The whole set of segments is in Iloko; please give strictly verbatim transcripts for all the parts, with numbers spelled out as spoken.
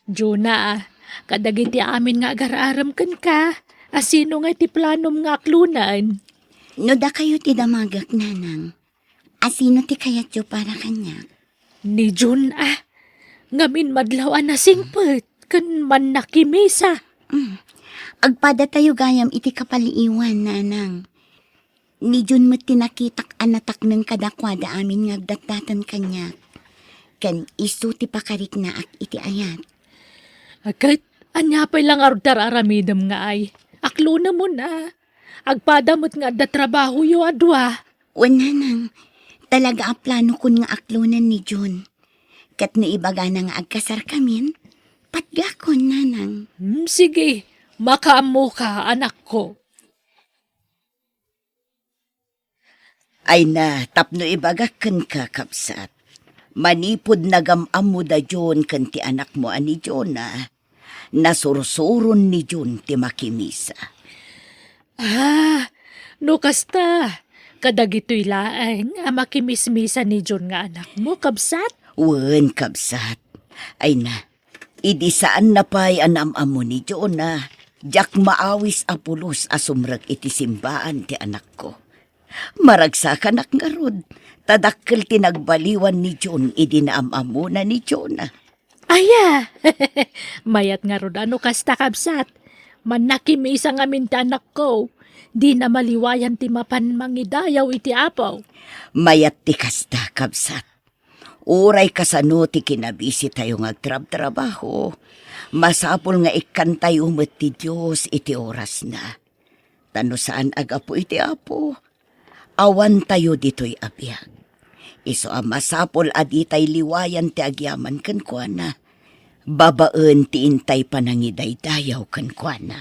Jonah, kadagiti amin nga agar-arem kenka, asino nga ti planom nga aklonen? No dakayo ti damagek, nanang, asino ti kayatyo para kaniak? Ni Jonah, ngamin madlaw a nasingpet ken mannakimisa. Mm. Agpadatayo gayam iti kapaliiwan, nanang. Ni Jun met ti nakitak a natakneng kadakuada amin nga agdatdatan kaniak, ken isu ti pakariknaak iti ayat. Ket ania pay la ngarud ti ar-aramidem nga ay? Aklonemon a. Agpada met nga adda trabahoyo a dua. Wen, nanang, talaga a planokon nga aklonen ni Jun. Ket no ibagana nga agkasarkamin, patgakon, nanang. Hmm, sige, makaammoka, anakko. Ay na, tapno ibagak kenka, kabsat. Manipud nagam-ammo da Jun ken ti anakmo a ni Jonah, nasursuron ni Jun ti makimisa. Ah, no kasta, kadagitoy laeng a makimismisa ni Jun nga anakmo, kabsat? Wen, kabsat. Ay na, idi saanna pay a naam-ammo ni Jonah, diak maawis a pulos a sumrek iti simbaan ti anakko. Maragsakanak ngarud, ta dakkel ti nagbaliwan ni Jun idi naam-ammona ni Jonah. Aya, mayat ngarud a no kasta, kabsat. Mannakimisa ngamin ti anakko. Dina maliwayan ti mapan mangidayaw iti Apo. Mayat ti kasta, kabsat. Uray kasano ti kinabisitayo nga agtrabtrabaho, masapul nga ikkantayo met ti Dios iti orasna. Ta no saan a gapu iti Apo, awantayo ditoy a biag. Isu a masapul a ditay liwayan ti agyaman kenkuana, babaen ti intay panangidaydayaw kenkuana.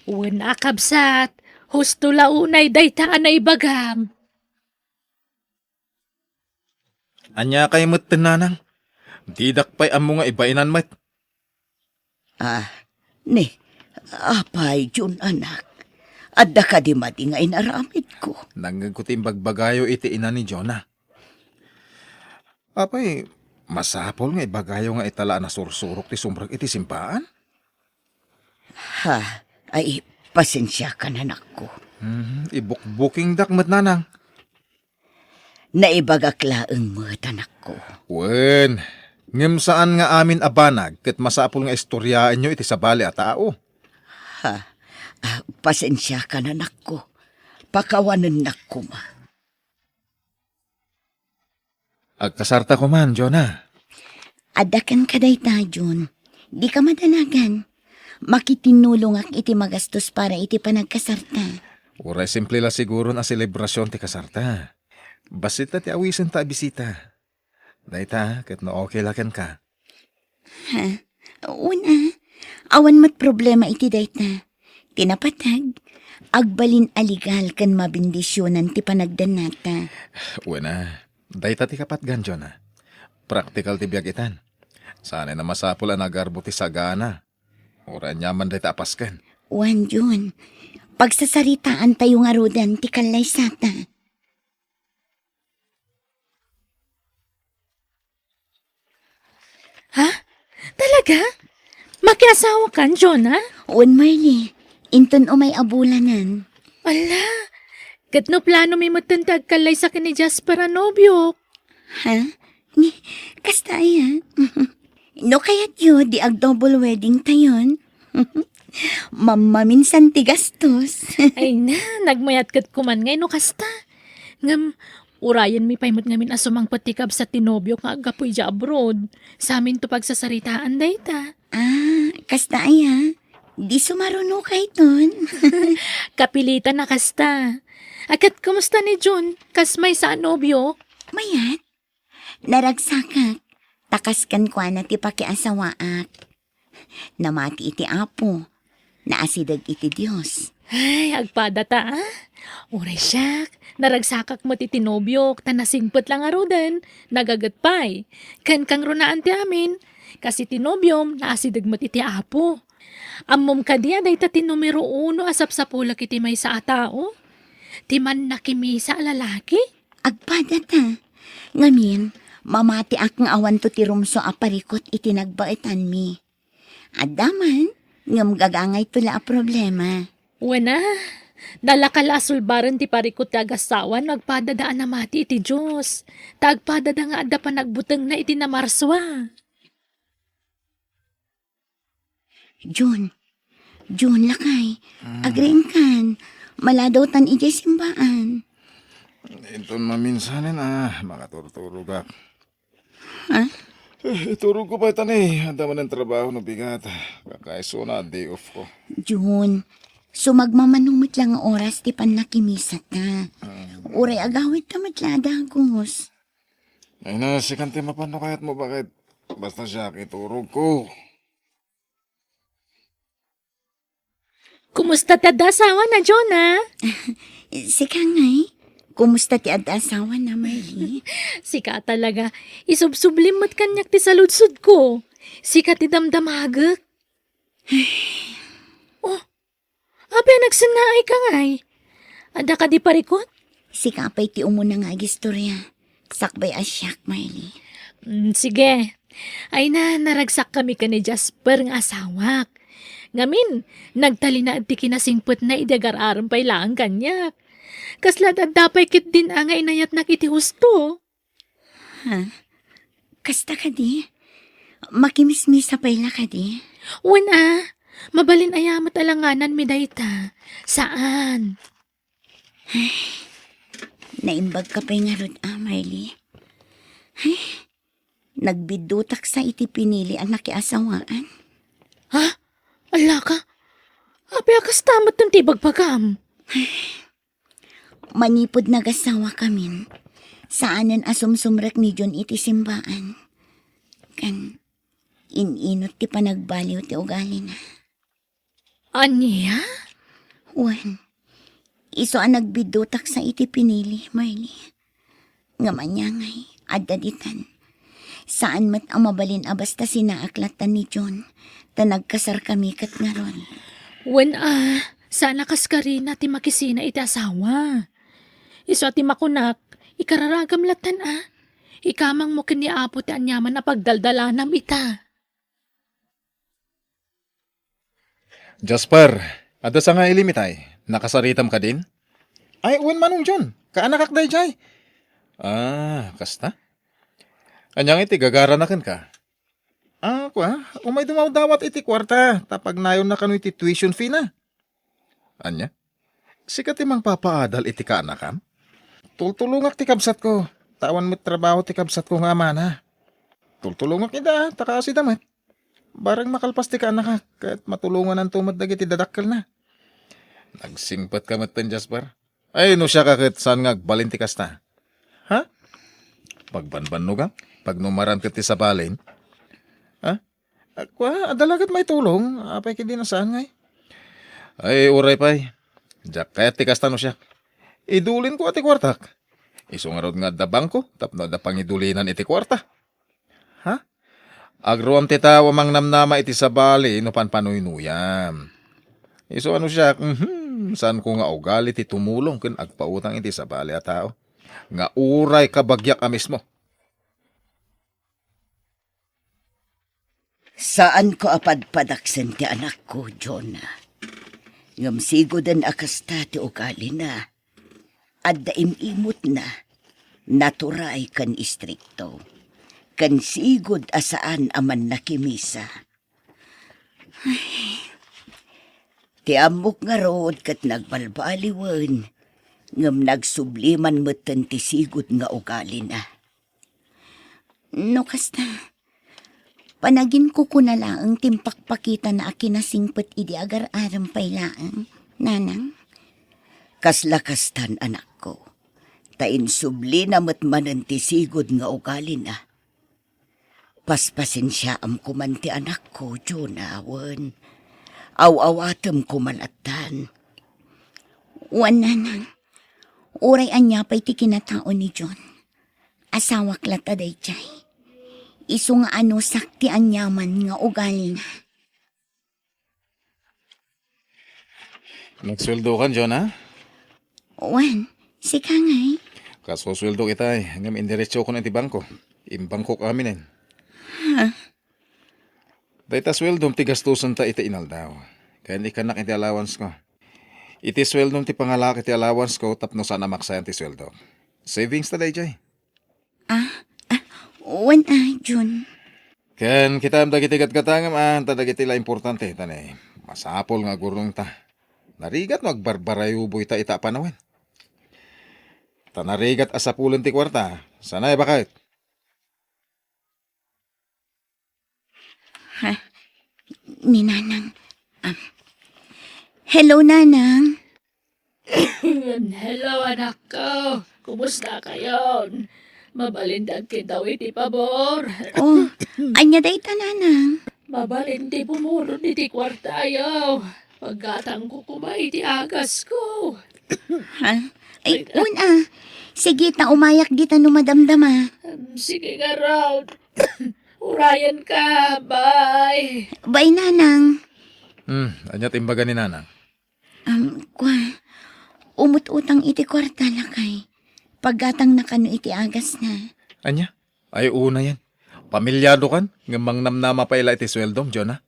Wen a, kabsat, husto la unay dayta a naibagam. Ania kay metten, nanang? Didak pay ammo nga ibainan met. Ah, ni, apay, Jun, anak? Adda kadi madi nga inaramidko? Nangngegko ti imbagbagayo iti ina ni Jonah. Apay, masapul nga ibagayo nga ita la a nasursurok ti sumrek iti simbaan? Ha, ay, pasensiakan, anakko. Mhm, ibukbukingdak met, nanang. Naibagak laeng met, anakko. Wen, ngem saan nga amin a banag ket masapul nga istoriaenyo iti sabali a tao. Ha, ah, pasensiakan, anakko. Pakawanennak koma. Agkasarta koman, Jonah. Adda kenka dayta, Jun. Dika madanagan. Makitinnulongak iti magastos para iti panagkasarta. Uray simple la siguron a selebrasion ti kasarta. Bassit la ti awisenta a bisita. Dayta, ket no okay la kenka. Ha? Wen a, awan met problema iti dayta. Ti napateg, agbalin a legal ken mabendisionan ti panagdannata. Wen a, dayta ti kapatgan, Jonah. Praktikal ti biag itan. Saan a masapul a nagarbo ti sagana. Uray aniaman dayta a pasken. Wen, Jun. Pagsasaritaantayo ngaruden ti kallaysata. Ha? Talaga? Makiasawakan, Jonah? Wen, Marley. Inton umay a bulanen. Ala, ket no planomi metten ti agkallaysa ken ni Jasper a nobiok? Ha? Ni, kasta aya? No kayatyo, di ag-double wedding tayon. Mammaminsan ti gastos. Ay na, nagmayat ket kuman ngay no kasta. Ngem, urayenmi pay met ngamin a sumangpet ti kabsat ti nobiok nga aggapu idiay abroad. Saminto pagsasaritaan dayta. Ah, kasta aya? Di sumaruno kayton? Kapilitan a kasta. A ket kumusta ni Jun? Kas maysa a nobiok? Mayat. Naragsakak, ta kas kenkuana ti pakiasawaak. Namati iti Apo, naasideg iti Dios. Ay, agpadata, a? Uray siak, naragsakak met iti nobiok, ta nasingpet la ngaruden, nagaget pay. Ken kangrunaan ti amin, kas iti nobiom, naasideg met iti Apo. Ammom kadi a dayta ti numero uno a sapsapulek iti maysa a tao? Ti mannakimisa a lalaki? Agpadata. Ngamin, mamatiak nga awanto ti rumsua a parikut iti nagbaetanmi. Adda man, ngem gagangayto la a problema. Wen a, dalakal a sulbaren ti parikut ti agassawa no agpadada a namati iti Dios. Ta agpadada nga adda panagbutengna iti namarsua. Jun, Jun, lakay, agriingkan. Maladawtan idiay simbaan. Inton maminsanen a, makaturturogak. Ha? Eh, iturogko pay ta ni, adda manen trabaho no bigat. Kakaisuna a day off ko. Jun, sumagmamano met la nga oras ti pannakimisata. Uray agawidta met la a dagus. Ay na, sikan ti mapan no kayatmo, bakit? Basta siak, iturogko. Kumusta ti adda asawana, Jonah? Sika ngay? Kumusta ti adda asawana, Marley? Sika talaga. Isubsublim met kaniak ti saludsodko. Sika ti damdamagek. Oh, apay a nagsennaay ka ngay? Adda kadi parikut? Sika pay ti umuna nga agistorya. Sakbay a siak, Marley. Mm, sige. Ay na, naragsakkami ken ni Jasper nga asawak. Ngamin, nagtalinaed ti kinasingpetna idi agar-arem pay laeng kaniak. Kasla adda pay ketdin a nga inayatnak iti husto. Ha? Kasta kadi? Makimismisa pay la kadi? Wen a, mabalin aya met alangananmi dayta. Saan. Naimbag ka pay ngarud a, Marley. Ay, nagbiddutak sa iti pinili a nakiasawaan. Ha? Ala ka? Apay a kasta met ti ibagbagam? Manipud nagasawa kamin, saanen a sumsumrek ni Jun iti simbaan. Ken, in-inut ti panagbaliw ti ugalina. Ania? Wen, isu a nagbiddutak sa iti pinili, Marley. Ngem ania ngay, adda ditan. Saan met a mabalin a basta sinaak latta ni Jun, ta nagkasarkami ket ngarud. Wen a, saan a kaskarina ti makisina iti asawa. Isu a ti makunak, ikararagam lattan a. Ikamangmo ken ni Apo ti aniaman a pagdaldalanam ita. Jasper, adda sanga ilim itay. Nakasaritam kadin? Ay, wen, Manong John. Kaanakak daydiay. Ah, kasta? Ania ngay ti gagarana kenka? Ah, kua, umay dumawdawat iti kuarta, ta pagnayonna kano iti tuition fee na. Ania? Sika ti mangpapaadal iti kaanakam? Tultulongak ti kabsatko, ta awan met trabaho ti kabsatko nga amana. Tultulongak ida, ta kaasida met. Bareng makalpas ti kaanakak, ket matulongananto met dagiti dadakkelna. Nagsingpetka metten, Jasper. Ay, no siak a ket saan nga agbalin ti kasta? Ha? Pagbanbannogak? Pagnumaram ket ti sabalin? Ha? Kua, adda la ket maitulong. Apay ket di na saan ngay? Ay, uray pay. Diak kayat ti kasta no siak. Idulinko a ti kuartak. Isu ngarud nga adda bangko tapno adda pangidulinan iti kuarta. Ha? Agruam ti tao a mangnamnama iti sabali no panpanuynoyam. Isu a no siak, mhm, saanko nga ugali ti tumulong ken agpautang iti sabali a tao nga uray kabagiak a mismo. Saanko a padpadaksen ti anakko, Jonah. Ngem siguden a kasta ti ugalina. Adda im-imotna, naturay ken istrikto, ken sigud a saan a mannakimisa. Ay, ti ammok ngarud ket nagbalbaliwen, ngem nagsubli man metten ti sigud nga ugalina. No kasta, panaginkukuna laeng ti impakpakitana a kinasingpet idi agar-arem pay laeng, nanang. Kasla kastan, anakko, ta insublina met manen ti sigud nga ugalina. Paspasensiaam koman ti anakko, Jonah, wen aw-awatem koma lattan. Wen, nanang, uray ania pay ti kinatao ni John. Asawak latta daydiay. Isu nga anusak ti aniaman nga ugalina. Nagsueldokan, Jonah? Wen, sika ngay? Kasusueldok itay, ngem indiretso ko na iti bangko. Imbangkok aminen. Ha? Dayta sueldom ti gastusenta iti inaldaw. Ken ikkannak iti allowance ko. Iti sueldom ti pangalaak iti allowance ko tapno saan a maksayan ti sueldok. Savings ta dayjay. Ah, ah, wen a, Jun. Ken kitaem dagiti gatgatangem a, ta dagiti la importante, ta ne, masapul nga agurnongta. Narigat no agbarbarayuboyta ita a panawen. Ta narigat a sapulen ti kuarta, sanay baket. Ha? Ni Nanang. Ah. Hello, Nanang. Hello, anak ko. Kumusta kayon? Mabalin dagkitaw iti pabor. Oh, anya dayta, Nanang? Mabalin ti pumulot iti kuartayo. Paggatangko koma iti agasko. Ha? Ay, wen a. Sige, ta umayak dita no madamdama. Sige ngarud. Urayen ka, bye. Bye, Nanang. Hmm, anya ti imbaga ni Nanang? Um, kua, umut-utang iti kuarta, lakay. Paggatangna kano iti agasna. Anya? Ay, unayen. Pamilyadokan, ngem mangnamnama pay la iti sueldom, Jonah.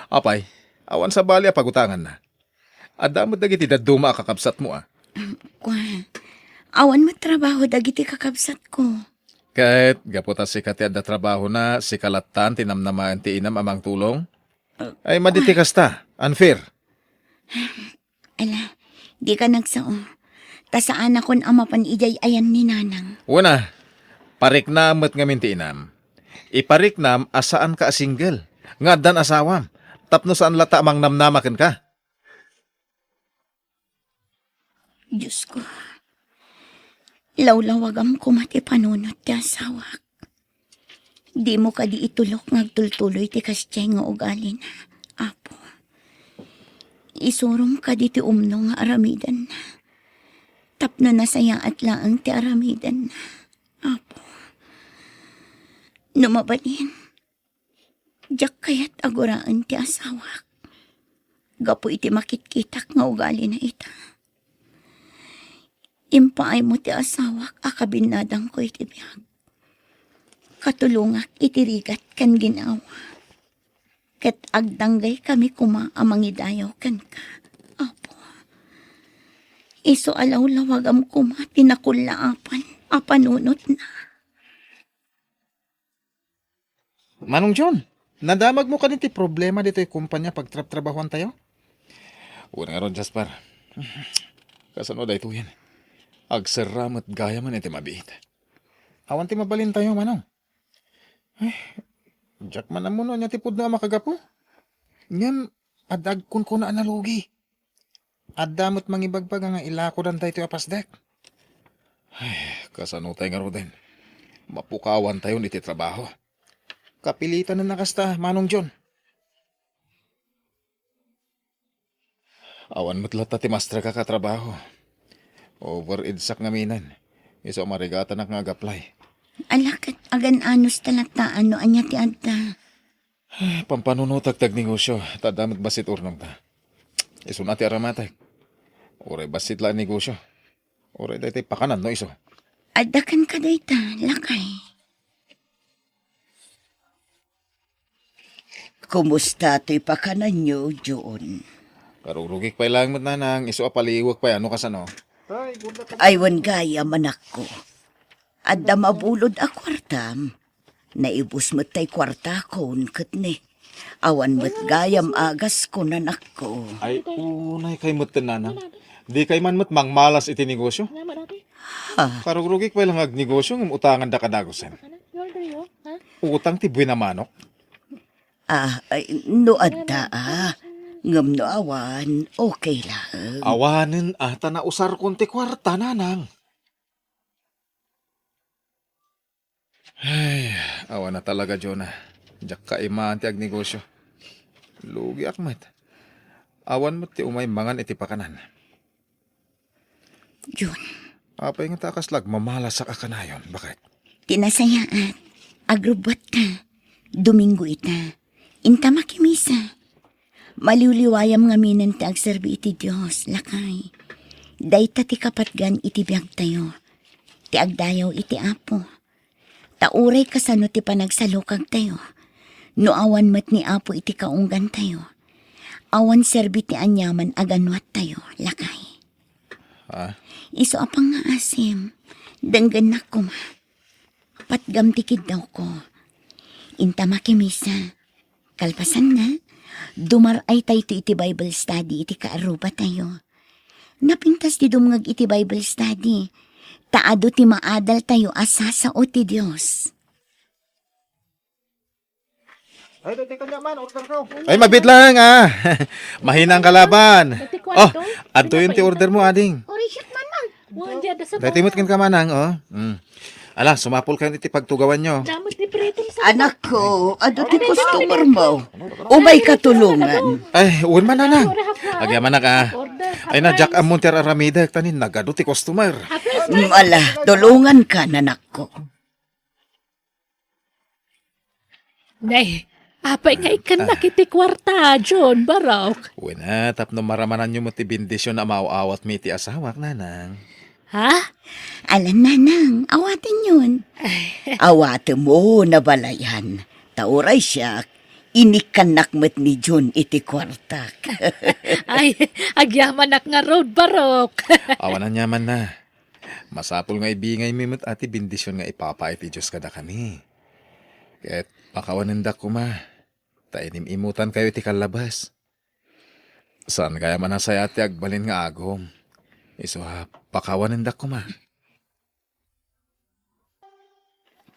Apay, awan sabali a pagutanganna. Adda met dagiti dadduma a kakabsatmo, a. Um, kua, awan met trabaho dagiti kakabsatko. Ket, gapu ta sika ti adda trabahona, sika lattan ti namnamaen ti inam a mangtulong? Ay, madi ti kasta. Unfair. Ala, dika nagsao. Ta saanakon a mapan idiay ayan ni Nanang. Wen a, pariknam met ngamin ti inam. Ipariknam a saanka a single, nga addan asawam, tapno saan latta a mangnamnama kenka. Diosko, lawlawagam koma ti panunot ti asawak. Dimo kadi itulok nga agtultuloy ti kasdiay nga ugalina, Apo. Isurom kadi ti umno nga aramidenna, tapno nasayaat laeng ti aramidenna, Apo. No mabalin, diak kayat a guraen ti asawak gapu iti makitkitak nga ugalina ita. Impaaymo ti asawak a kabinnadangko iti biag. Katulongak iti rigat ken ginawa. Ket agdanggaykami koma a mangidayaw kenka, Apo. Isu a lawlawagam koma ti nakullaapan a panunotna. Manong John, nadamagmo kadi ti problema ditoy kompania pagtrabtrabahoantayo? Wen ngarud, Jasper. Kasano daytoyen? Agserra met gayamen iti mabiit. Awan ti mabalintayo, Manong. Ay, diak man ammo no ania ti pudno a makagapu. Ngem, adda agkunkuna a nalugi. Adda met mangibagbaga nga ilakodan daytoy a pasdek. Ay, kasano tay ngaruden? Mapukawantayon iti trabaho. Kapilitanen a kasta, Manong John. Awan met latta ti mastrek a katrabaho. Overedsak ngaminen. Isu a marigatanak nga agaplay. Ala ket agan-anos ta latta no ania ti adda. Pampanunotak ti agnegosio, ta adda met bassit urnongta. Isuna ti aramatek. Uray bassit la a negosio. Uray daytoy pakanan no isu. Adda kenka dayta, lakay. Kumusta toy pakananyo, John? Karugrugik pay laeng met, Nanang, isu a paliiwek pay, ano kasano? Ay, wen gayam, anakko. Adda mabulod a kuartam. Naibus met tay kuartakon ket ne. Awan met gayam agaskon, anakko. Ay, unay kay met, Nanang. Di kay man met mangmalas iti negosyo. Ha? Karugrugik pay lang agnegosyo ngem utanganda kadagusen. Utang ti buena manok. Ah, ay, no adda, ah. Ngem no awan, okay lang. Awanen, ah, ta nausarkon ti kuarta, Nanang. Ay, awan a talaga, Jonah. Diak kaimaan ti agnegosyo. Lugiak met. Awan met ti umay mangan iti pakanan. John. Apay ngata a kasla agmamalasak a kanayon? Baket? Ti nasayaat, agrubbuatka. Domingo ita. Inta makimisa. Maliwliwayam ngaminen ti agserbi iti Dios, lakay. Dayta ti kapatgan iti biagtayo, ti agdayaw iti Apo. Ta uray kasano ti panagsalukagtayo, No awan met ni Apo iti kaunggantayo, awan serbi ti aniaman a ganuattayo, lakay. Ha? Isu a pangngaasim, denggennak koma. Patgam ti kiddawko. Inta makimisa. Kalpasanna, dumar-aytayto iti Bible study iti kaarrubatayo. Napintas ti dumngeg iti Bible study, ta adu ti maadaltayo a sasao ti Dios. Ay, dati ka naman, order ko. Ay, mabit lang, ah. Mahina ang kalaban. Dati ko Oh, adto. Adto yun ti order mo, ading. Ori, shit man, man. Dati mo ken ka manang, oh. Mm. Ala, sumapol kayo iti pagtugawan nyo. Damot ni Preton sa Anak ko, adu ti customer mo. Umay katulungan. Ay, wen man, nanang. Agyamanak, ah. Ay na, Jack Amon ti aramidek, tanin nagadu ti customer. Mm, ala, tulungan ka, nanak ko. Nay, apay nga ikkannak Ah. iti kuarta, John, Barok? Wen, ah, tapno maramananyo met ti bendision a maaw-awatmi iti asawak, nanang. Ha? Alan, nanang, awaten yun. Awaten mo, nabalayan. Ta uray siak, inikkannak met ni John iti kuartak. Ay, agyamanak ngarud, Barok. Awan aniamanna. Masapul nga ibingaymi met a ti bendision nga ipapay ti Dios kadakami. Ket pakawanendak koma, ta inim-imutankayo iti kallabas. Saan kaya manasayaat ti agbalin nga agom? Isu a, pakawanendak koma.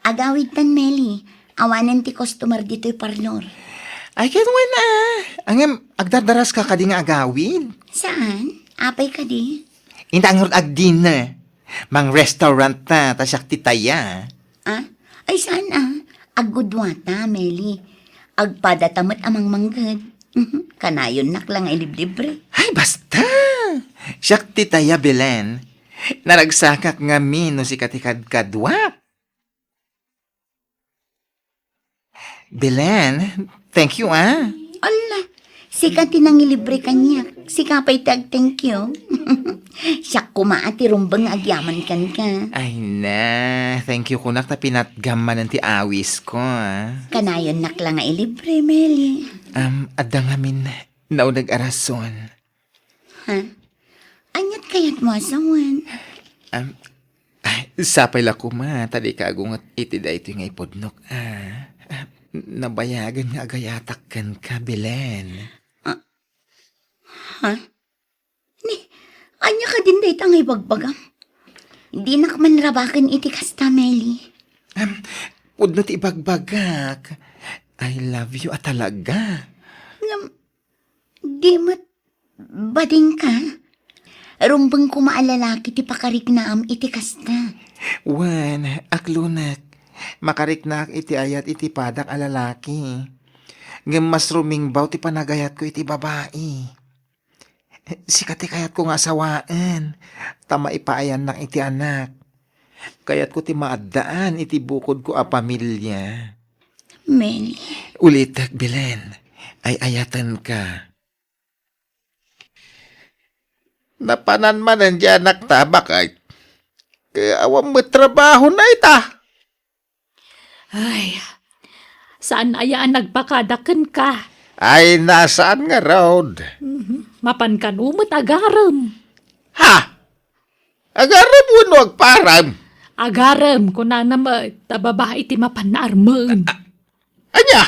Agawidtan, Meli. Awanen ti customer ditoy parlor. Ay, ket wen, ah. Ngem, agdardaraska kadi nga agawid? Saan? Apay kadi? Inta ngarud agdina. Mang-restaurant ta, ta siak ti taya. Ah? Ay, saan, ah? Agguduata, Meli. Agpadata met a mangmangged. Kanayonnak la nga iliblibre. Ay, basta! Siak ti taya, Belen. Naragsakak ngamin no sika ti kadkaduak. Belen, thank you, ah. Ala, sika ti nangilibre kaniak. Sika pay ti ag-thank you. Siak koma a ti rumbeng nga agyaman kenka. Ay na, thank you kunak ta pinatgam manen ti awisko, ah. Kanayonnak la nga ilibre, Meli. Um, adda ngamin nauneg a rason. Ha? Aniat kayatmo a sawen? Am, ay, sapay la koma, ta dika agunget iti daytoy nga ipudnok, ah. Ah, nabayagen nga agayatak kenka, Belen. Ah, ha? Ni, ania kadin dayta nga ibagbagam? Dinak man rabaken iti kasta, Meli. Am, pudno ti ibagbagak. I love you a talaga. Ngem, di met badingka? Rumbeng koma a lalaki ti pakariknaam iti kasta. Wen, aklonek, makariknaak iti ayat iti padak a lalaki. Ngem mas rumingbaw ti panagayatko iti babai. Sika ti kayatko nga asawaen, ta maipaayannak iti anak. Kayatko ti maaddaan iti bukodko a pamilia. Meli. Ulitek, Belen, ay-ayatenka. Napanan manen di anakta, baket. Kaya awan met trabaho na ita. Ay, saan aya a nagpakada kenka? Ay, nasaan ngarud? Mhm. Mapan kano met agarem. Ha? Agarem wenno agparem? Agarem, kunana met, ta babai ti mapan naarmen. A-, anya?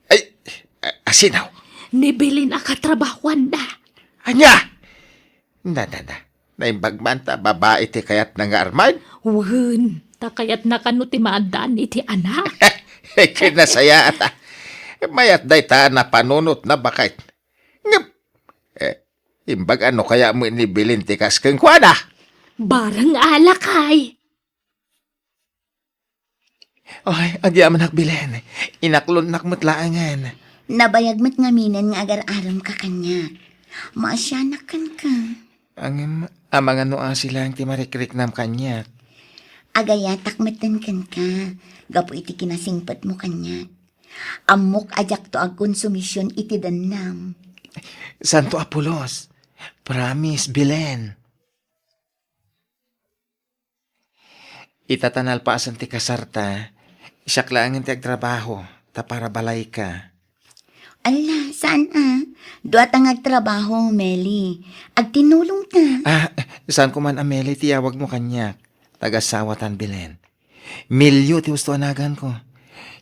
Ay, a-, asino? Ni Belen a katrabahoanda. Anya? Na, na, na. Naimbag man ta babai ti kayatna nga armen? Wen, ta kayatna kano ti maaddaan iti anak. Kinasayaat, ah. Mayat dayta a napanunotna, baket. Ngem, eh, imbag ano kaya met ni Belen ti kas kenkuana? Bareng a lakay. Ay, agyamanak, Belen. Inaklonnak met laengen. Nabayag met ngaminen nga agar-aremka kaniak. Maasianak kenka. Ngem, amangan no asi laeng ti marikriknam kaniak. Agayatak metten kenka, gapu iti kinasingpetmo kaniak. Ammok a diakto agkonsumision iti dennam. Santo a pulos. Promise, Belen. Ita ta nalpasen ti kasarta, siak laengen ti agtrabaho. ta para balayka. Ala, saan a? Dua ta nga agtrabaho, Meli. Agtinulong ta. Ah, saan ko man a Meli ti yawag mo kaniak? Taga-asawa tan, Belen. Milyo ti husto a naganko.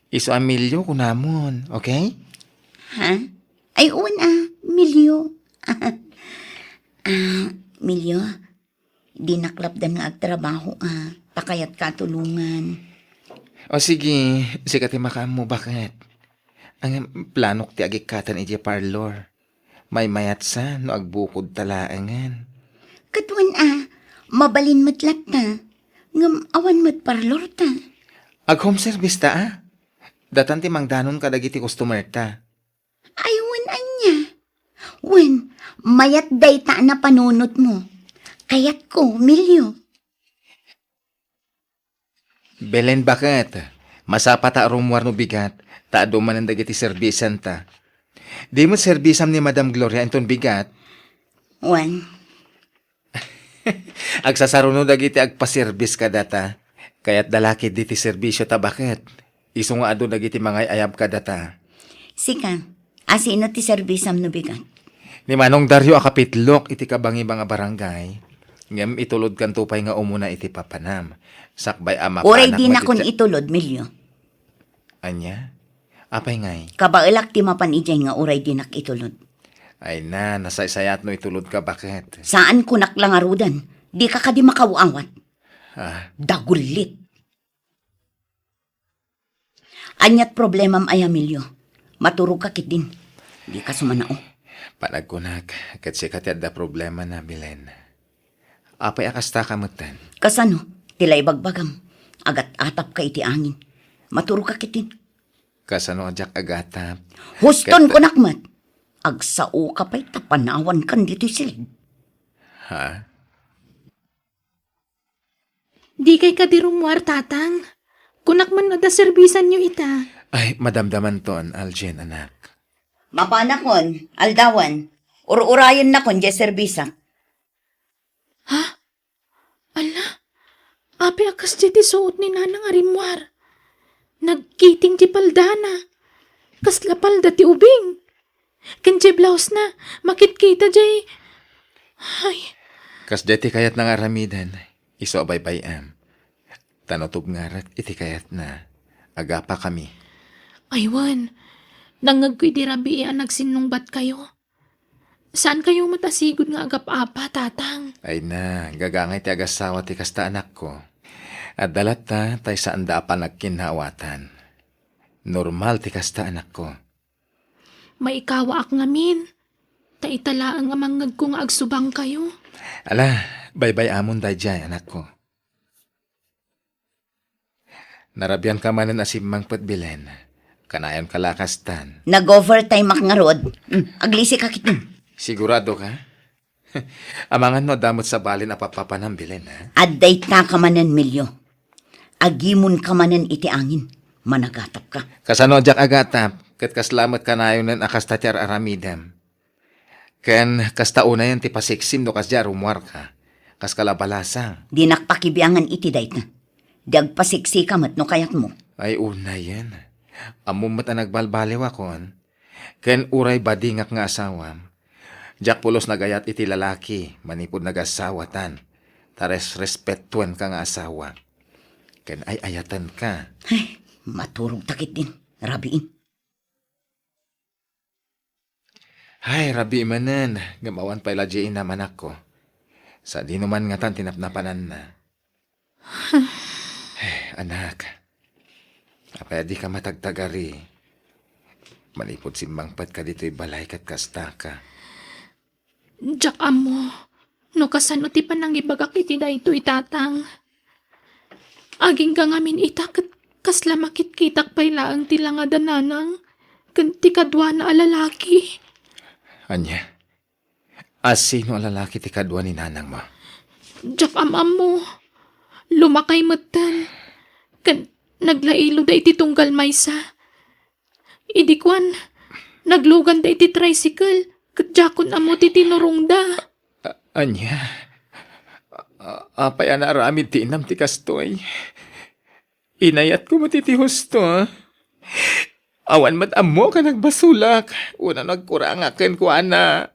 Isu a Milyo kunamon, okay? Ha? Ay, wen a, Milyo. Ah, Milyo, dinak lapdan nga agtrabaho a, ta kayatka a tulongan. O sige, sika ti makaammo, baket? Ang planok ti agikkaten idiay parlor. Maymayatsa no agbukodta laengen. Ket wen a, mabalin met latta. Ngem awan met parlorta. Ag-home service ta a? Datan ti mangdanon kadagiti customer ta. Ay, wen ania? Wen, mayat dayta a napanunotmo. Kayatko, Milyo. Belen, baket, masapa ta rummuar no bigat, ta adu manen dagiti serbisan ta. Di met serbisam ni Madam Gloria inton bigat. Wen. Agsasaruno dagiti agpaserbis kadata. Kayat da la ketdi ti serbisio ta, baket. Isu nga adu dagiti mangay-ayab kadata. Sika, asino ti serbisam no bigat? Ni Manong Dario a kapitlok iti kabangibang a barangay, ngem itulodkanto pay nga umuna iti papanam. Sakbay a mapanak. Uray dinakon itulod, Milyo. Ania? Apay ngay? Kabaelak ti mapan idiay nga uray dinak itulod. Ay na, nasaysayat no itulodka, baket. Saan, kunak la ngaruden. Dika kadi makaw-awat. Ah. Dagullit. Aniat problemam aya, Milyo? Maturogka ketdin. Dika sumanao. Panagkunak, ket sika ti adda problemana, Belen. Apay a kastaka metten? Kasano? Ti la ibagbagam. Agat-atapka iti angin. Maturogka ketdin. Kasano a diak agatap? Huston. Ket kunak met. Agsaoka pay ta panawankan ditoy siled. Ha? Dikay kadi rummuar, Tatang? Kunak man no adda serbisanyo ita. Ay, madamdamanton, Algin, anak. Mapanakon, aldawan. Ur-urayennakon diay serbisak. Ha? Ala, apay a kasdiay ti suot ni Nanang a rimmuar? Nagkiting ti paldana. Kasla palda ti ubing. Ken diay blouse-na, makitkita diay. Ay. Kasdiay ti kayatna nga aramiden, isu a baybay-am. Ta no tubngarek iti kayatna, agapakami. Ay wen, nangngegko idi rabii a nagsinnungbatkayo. Saankayo met a sigud nga agap-apa, Tatang? Ay na, gagangay ti agassawa ti kasta, anakko. Adda latta tay saanda a panagkinnaawatan. Normal ti kasta, anakko. Maikawaak ngamin, ta ita laeng a mangngegko nga agsubangkayo. Ala, baybay-amon daydiay, anakko. Narabianka manen a simmangpet, Belen. Kanayonka la a kastan. Nag-overtime-ak ngarud. Hmm, aglisika ketdin. Sigurado ka? Amangan no adda met sabalin a pappapanam, Belen, ha? Adda itaka manen, Milyo. Agimonka manen iti angin. Managatapka. Kasano a diak agatap, ket kasla met kanayonen a kasta ti ar-aramidem. Ken kasta unayen ti pasiksim no kasdiay a rummuarka. Kaska la balasang. Dinak pakibiangan iti dayta. Di agpasiksika met no kayatmo. Ay, unayen. Ammom met a nagbalbaliwakon. Ken uray badingak nga asawam, diak pulos nagayat iti lalaki manipud nagasawatan, ta res-, respetuenka nga asawa. Ken ay-ayatenka. Ay, maturogta ketdin, rabiin. Ay, rabii manen, ngem awan pay la diay inam, anakko. Sadino man ngatan ti napnapananna. Eh, anak, apay a dika matagtagari? Manipud simmangpetka ditoy balay ket kastaka. Diak ammo no kasano ti panangibagak iti daytoy, Tatang. Agingga ngamin ita ket kasla makitkitak pay laeng ti langad a nanang ken ti kaduana a lalaki. Ania? Asino a lalaki ti kadua ni nanangmo? Diak am-ammo. Lumakay metten. Ken naglailo da iti tunggal maysa. Idi kuan, nagluganda iti tricycle, ket diakon ammo ti tinurongda. A-, ania? A-, apay a naaramid ti inam ti kastoy? Inayatko met iti husto, a? Awan met ammo ka nagbasolak, wenno nagkurangak kenkuana.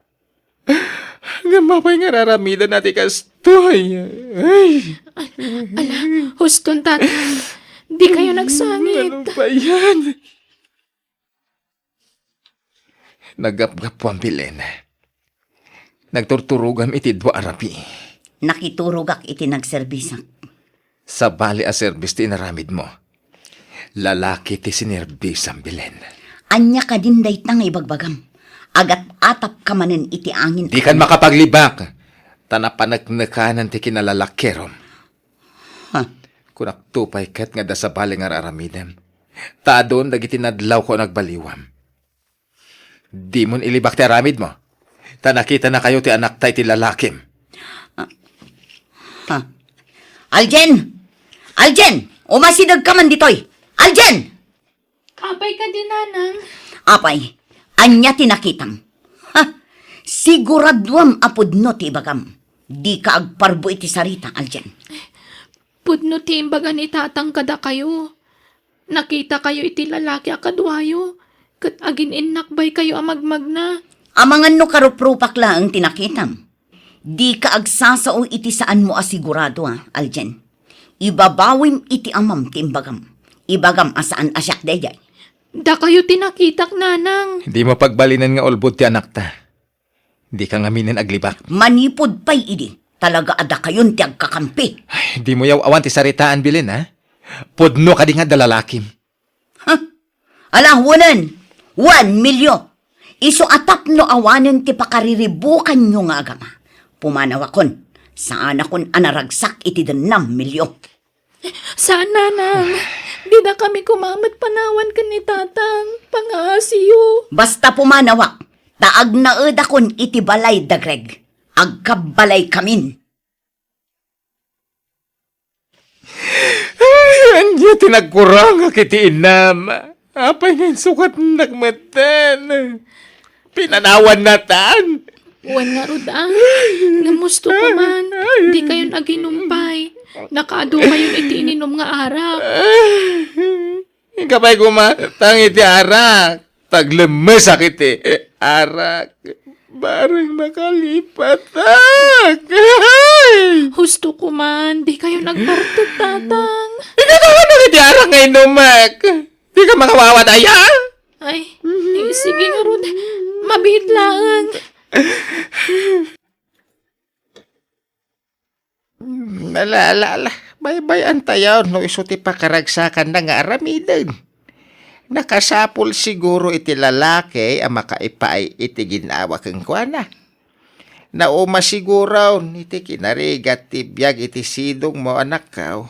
Ngem apay nga ar-aramidna ti kastoy? Ay! Ala, huston, Tatang. Di kayo nagsangit. Ano ba yan? Naggapgapuam, Belen. Nagturturogam iti dua a rabii. Nakiturogak iti nagserbisak. Sabali a serbis ti inaramidmo. Lalaki ti sinerbisam, Belen. Ania kadin dayta nga ibagbagam? Agat-atapka manen iti angin. Dikan makapaglibak, ta napaneknekanan ti kinalalakirom. Ha? Kunakto pay ket nga adda sabali nga ar-aramidem. Ta adun dagiti nadlawko a nagbaliwam. Dimon ilibak ti aramidmo, ta nakitanakayo ti anakta iti lalakim. Ah, ha? Aljen! Aljen! Umasidegka man ditoy! Aljen! Apay kadi, Nanang? Apay, ania ti nakitam? Ha? Siguraduam a pudno ti ibagam. Dika agparbo iti sarita, Aljen. Pudno ti imbaga ni Tatang kadakayo. Nakitakayo iti lalaki a kaduayo, ket agin-innakbaykayo a magmagna. Amangan no karuprupak laeng ti nakitam. Dika agsasao iti saanmo a sigurado, a, Aljen. Ibabawim iti amam ti imbagam. Ibagam a saan a siak daydiay. Dakayo ti nakitak, Nanang. Dimo pagbalinen nga ulbod ti anakta. Dika ngaminen aglibak. Manipud pay idi, talaga a dakayon ti agkakampi. Ay, dimo yaw-awan ti saritaan, Belen, ha? Pudno kadi nga adda lalakim. Ha? Ala, wanen! Wan, Milio! Isu a tapno awanen ti pakariribukanyo nga agama. Pumanawakon. Saanakon a naragsak iti dennam, Milio. Saan, Nanang. Dida kami kumamet panawan ken ni Tatang. Pangaasiyo. Basta pumanawak, ta agnaedakon iti balay da Greg. Agkabbalaykamin. Ay, ania ti nagkurangak iti inam? Apay nga insukatnak metten? Pinanawan natan? Wen ngarud, a. Namusto ko man. Di kayon aginumpay. Nakaadu kayon iti ininom nga arak. Ay, ikapay kumatang iti arak. Taglemmesak iti arak. Bareng nakalipatak. Ay! Husto ko man, di kayo nagbartek, Tatang. Ikatawanak iti arak nga inumek. Di ka makawawan aya? Ay, eh, sige ngarud. Mabiit laeng. Ala, ala, ala. Baybay-antayo no isu ti pakaragsakanna nga aramiden. Nakasapul siguro iti lalaki a makaipaay iti ginawa kenkuana. Nauma siguron iti kinarigat ti biag iti sidongmo, anakko.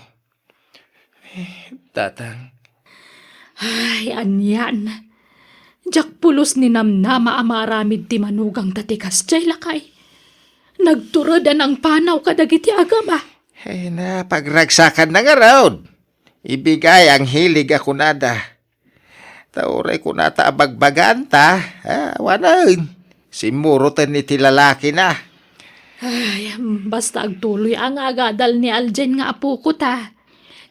Eh, Tatang. Ay, anian. Diak pulos ni namnama a maaramid ti manugangta ti kasdiay, lakay. Nagtured a nangpanaw kadagiti agama. Ay, napagragsakanna ngarud. Ibigay ang hilig a kunada. Ta uray kunata a bagbaganta, ah, awanen. Simmuroten iti lalakina. Ay, basta agtuloy a nga agadal ni Aljen nga apoko ta.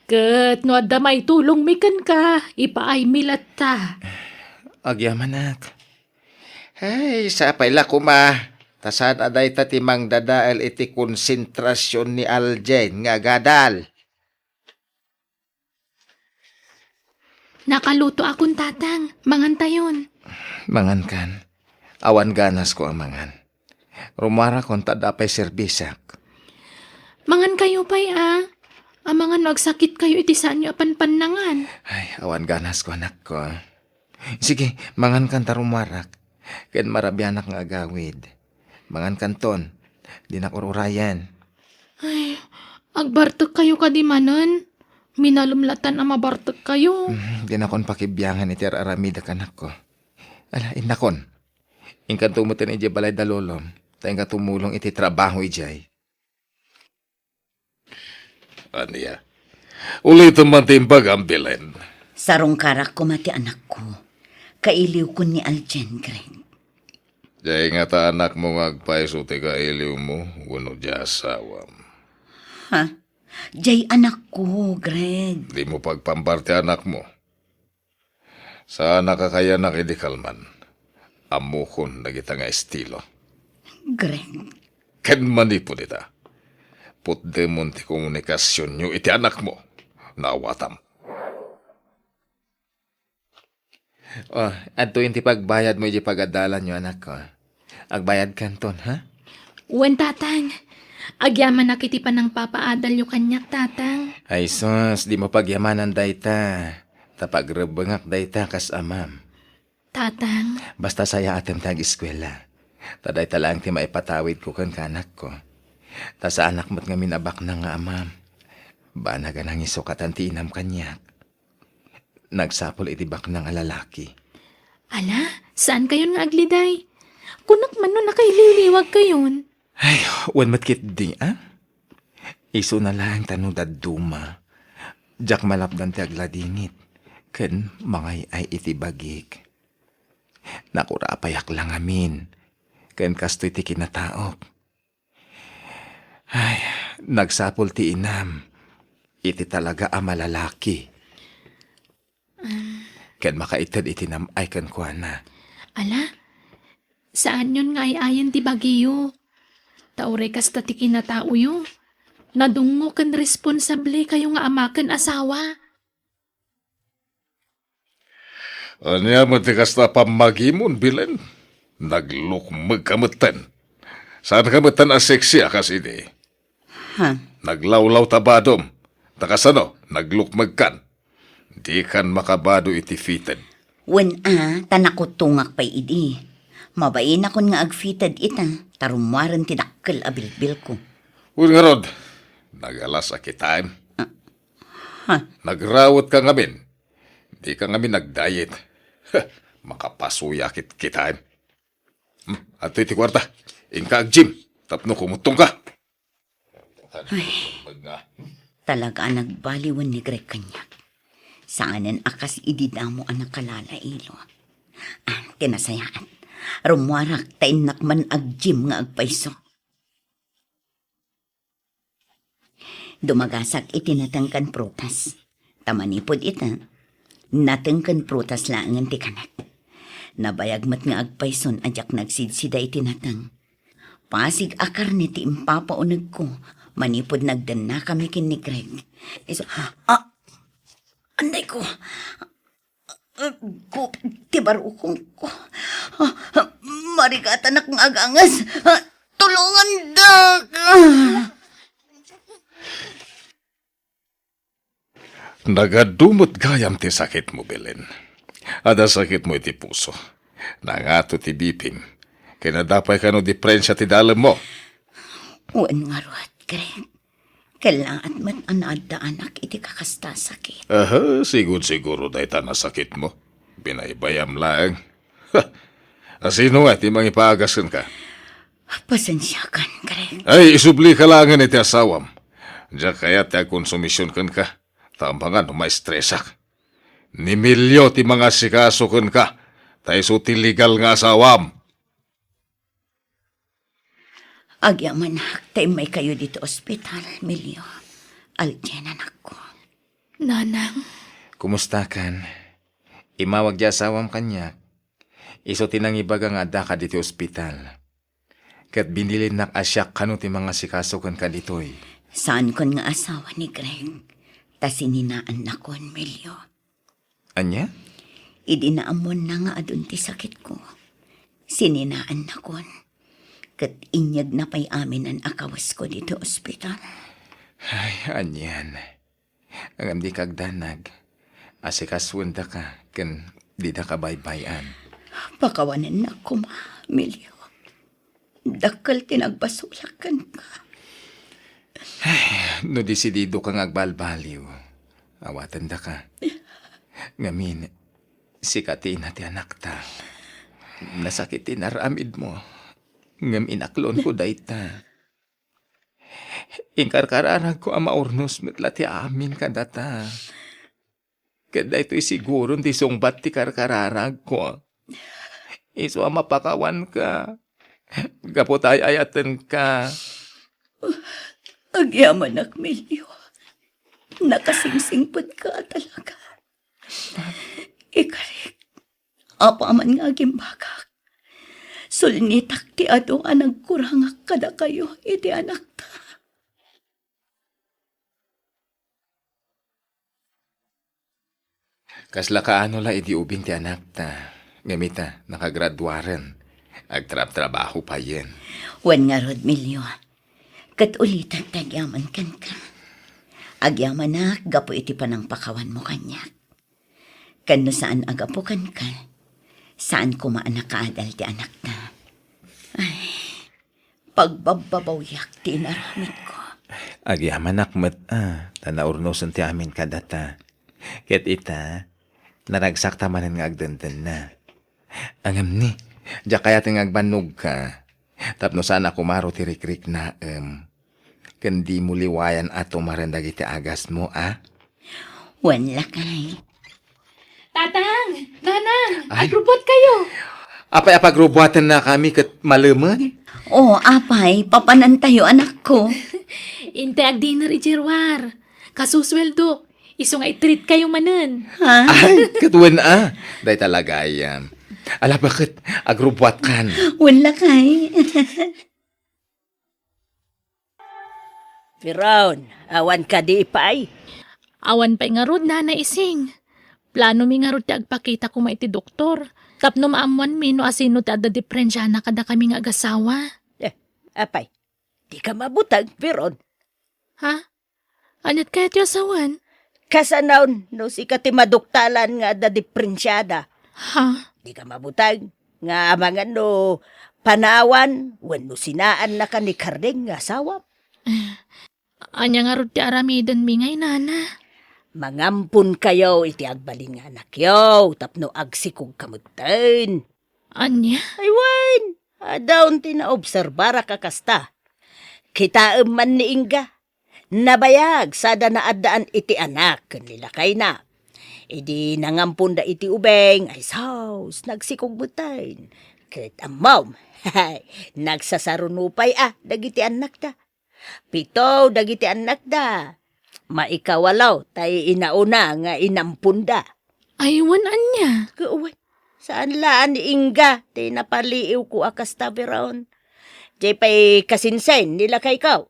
Ket no adda maitulongmi kenka, ipaaymi latta. Agyamanak. Ay, sapay la koma. Ta saan a dayta ti mangdadael iti konsentrasion ni Aljen nga agadal. Nakaluto akon, Tatang. Mangantayon. Mangankan. Awan ganasko a mangan. Rumuarakon ta adda pay serbisak. Mangankayo pay, a. Amangan no agsakitkayo iti saanyo a panpannangan. Ay, awan ganasko, anakko. Sige, mangankan ta rumuarak. Ken marabianak nga agawid. Mangankanton. Dinak ur-urayen. Ay, agbartekkayo kadi manen? Minalem latan a mabartekkayo. Mm, dinakon pakibiangan iti ar-aramidek, anakko. Ala, innakon. Inkanto metten idiay balay da lolom, ta inka tumulong iti trabaho idiay. Ania? Ulitem man ti imbagam, Belen. Sarungkarak koma ti anakko. Kailiwkon ni Aljen, Greg. Diay ngata anakmo nga agpayso ti kailiwmo wenno diay asawam? Ha? Diay anakko, Greg. Dimo pagpambar ti anakmo. Saan a kakayanak idi kalman. Ammokon dagita nga estilo. Greg. Ken manipud ita, putdemon ti komunikasionyo iti anakmo. Naawatam. Oh, adtoyen ti pagbayadmo iti pagadalanyo, anakko. Agbayadkanton, ha? Wen, Tatang. Agyamanak iti panangpapaadalyo kaniak, Tatang. Ay sus, dimo pagyamanan dayta. Ta pagrebbengak dayta kas amam. Tatang. Basta sayaatem ti ageskuela. Ta dayta laeng ti maipatawidko kenka, anakko. Ta saanak met ngamin a baknang nga amam. Banag a nangisukatan ti inam kaniak. Nagsapul iti baknang a lalaki. Ala, saankayon nga agliday? Kunak man no nakailiwliwagkayon. Ay, wen met ketdi, a? Isuna laeng ta no dadduma, diak malapdan ti agladingit ken mangay-ay iti bagik. Nakurapayak la ngamin, ken kastoy ti kinataok. Ay, nagsapul ti inam iti talaga a malalaki. Ken makaited iti nam-ay kenkuana. Ala, saanyon nga ay-ayen ti bagiyo. Ta uray kasta ti kinataoyo, nadungngo ken responsable kayo nga ama ken asawa. Ania met ti kasta a pammagimon, Belen? Naglukmeg ka metten. Saan ka metten a sexy a kas idi? Ha? Naglawlaw ta badom. Ta kasano, naglukmeg kan? Di kan makabado iti fitted. Wen a, ta nakutongak pay idi. Mabainakon nga agfitted ita, ta rummuaren ti dakkel a bilbilko. Wen ngarud, nagalas a kitaem. Ah, ha? Nagrawet ka ngamin. Di ka ngamin nagdiet. Makapasuyak ket kitaem. Hmm, adtoy ti kuarta. Inka ag-gym tapno kumuttongka. Ay, talaga a nagbaliwen ni Greg kaniak. Saanen a kas idi damo a nakalalailo. Ah, ti nasayaat. Rummuarak ta innak man ag-gym nga agpayso. Dumagasak iti natengken prutas. Ta manipud ita, natengken prutas laengen ti kanek. Nabayag met nga agpayson a diak nagsidsida iti nateng. Pasig a karne ti impapaunegko manipud nagdennakami ken ni Greg. Isu, ah! Andayko! Gupit ti barukongko. Ah, marigatanak nga agangas. Ah, tulongandak! Ah! Nagadu met gayam ti sakitmo, Belen. Adda sakitmo iti puso. Nangato ti bipim. Ken adda pay kano diperensia ti dalemmo. Wen ngarud, Greg. Kellaat met a naaddaanak iti kakasta a sakit. Aha, sigud-siguro dayta nasakitmo. Binaybayam laeng. Ha! Asino nga ti mangipaagas kenka? Pasensiakan, Greg. Ay, isublika laengen iti asawam. Diak kayat ti agkonsumision kenka. Ta amangan no maestresak. Ni Melio ti mangasikaso kenka. Ta isu ti legal nga asawam. Agyamanak ta immaykayo ditoy ospital, Melio. Aldin, anakko. Nanang. Kumustakan? Immawag ti asawam kaniak. Isu ti nangibaga nga addaka ditoy ospital. Ket binilinnak a siak kano ti mangasikaso kenka ditoy. Saankon nga asawa ni Greg, ta sininaannakon, Melio. Ania? Idi naammoanna nga adun ti sakitko, sininaannakon. Ket inyegna pay aminen a kawesko ditoy ospital. Ay, anian. Ngem dika agdanag. Asikasuendaka ken didaka baybay-an. Pakawanennak koma, Melio. Dakkel ti nagbasolak kenka. Ay, no desididoka nga agbalbaliw, awatendaka. Ngamin, sika ti ina ti anakta. Nasakit ti inaramidmo, ngem inaklonko dayta. Inkarkararagko a maurnos met la ti amin kadata. Ket daytoy siguron ti sungbat ti karkararagko. Isu a mapakawanka. Gapu ta ay-ayatenka. Agyamanak, Melio. Nakasingsingpetka talaga. Ikarik, Apaman nga agimbagak, sulnitak ti adu a nagkurangak kadakayo iti anakta. Kasla kaano la idi ubing ti anakta, ngem ita, nakagraduaren, agtrabtrabaho payen. Wen ngarud, Melio, ket ulitek ti agyaman kenka. Agyamanak gapu iti panangpakawanmo kaniak. Ken no saan a gapu kenka, saan koma a nakaadal ti anakta. Ay, pagbabbabawiak ti inaramidko. Agyamanak met, a, ta naurnosen ti amin kadata. Ket ita, naragsakta manen nga agdendenna. Ngem ni, diak kayaten nga agbannogka, tapno saan a kumaro ti rikriknaem. Ken dimo liwayan a tumaren dagiti agasmo, a? Wen, lakay. Tatang! Nanang! Ay. Agrubbuatkayo! Apay a pagrubbuatennakami ket malemen? O, apay, papanantayo, anakko. Intay agdinner idiay ruar. Kasusueldok, isu nga i-treatkayo manen. Ha? Ay, ket wen a. Dayta la gayam. Ala, baket, agrubbuatkan. Wen, lakay. Veron, awan kadi pay? Awan pay ngarud, Nana Ising. Planomi ngarud ti agpakita koma iti doktor tapno maammoanmi no asino ti adda diferensiana kadakami nga agasawa. Eh, apay, dika mabuteng, Veron? Ha? Aniat kayatyo a sawen? Kasano no sika ti maduktalan nga adda diferensiada? Ha? Dika mabuteng nga amangan no panawan wenno sinaannaka ni Kardeng nga asawam? Eh, ania ngarud ti aramidenmi ngay, Nana? Mangamponkayo iti agbalin nga anakyo tapno agsikogka metten. Ania? Ay wen, adda unay naobserbarak a kasta. Kitaem man ni Inga. Nabayag sada naaddaan iti anak ken ni lakayna. Idi nangamponda iti ubing, ay sus, nagsikog metten. Ket ammom, nagsasaruno pay a dagiti annakda. Pito dagiti annakda. Maikawalo tay inauna nga inamponda. Ay, wen ania? Ket wen, saan la a ni Inga ti napaliiwko a kasta, Veron. Diay pay kasinsin ni lakayko.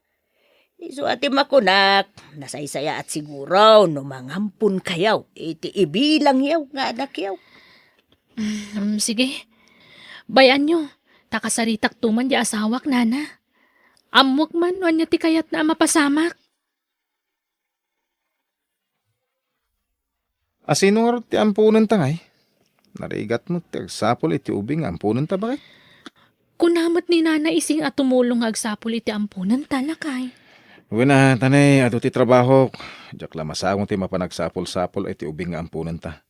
Isu a ti makunak, nasaysayaat siguro no mangamponkayo iti ibilangyo nga anakyo. Mm, sige. Bay-anyo, ta kasaritakto man diay asawak, Nana. Ammok man no ania ti kayatna a mapasamak. Asino ngarud ti amponenta ngay? Narigat met ti agsapul iti ubing nga amponenta, baket? Kuna met ni Nana Ising a tumulong nga agsapul iti amponenta, lakay. Wen a, ta nay, adu ti trabahok. Diak la masango ti mapan agsapul-sapul iti ubing nga amponenta.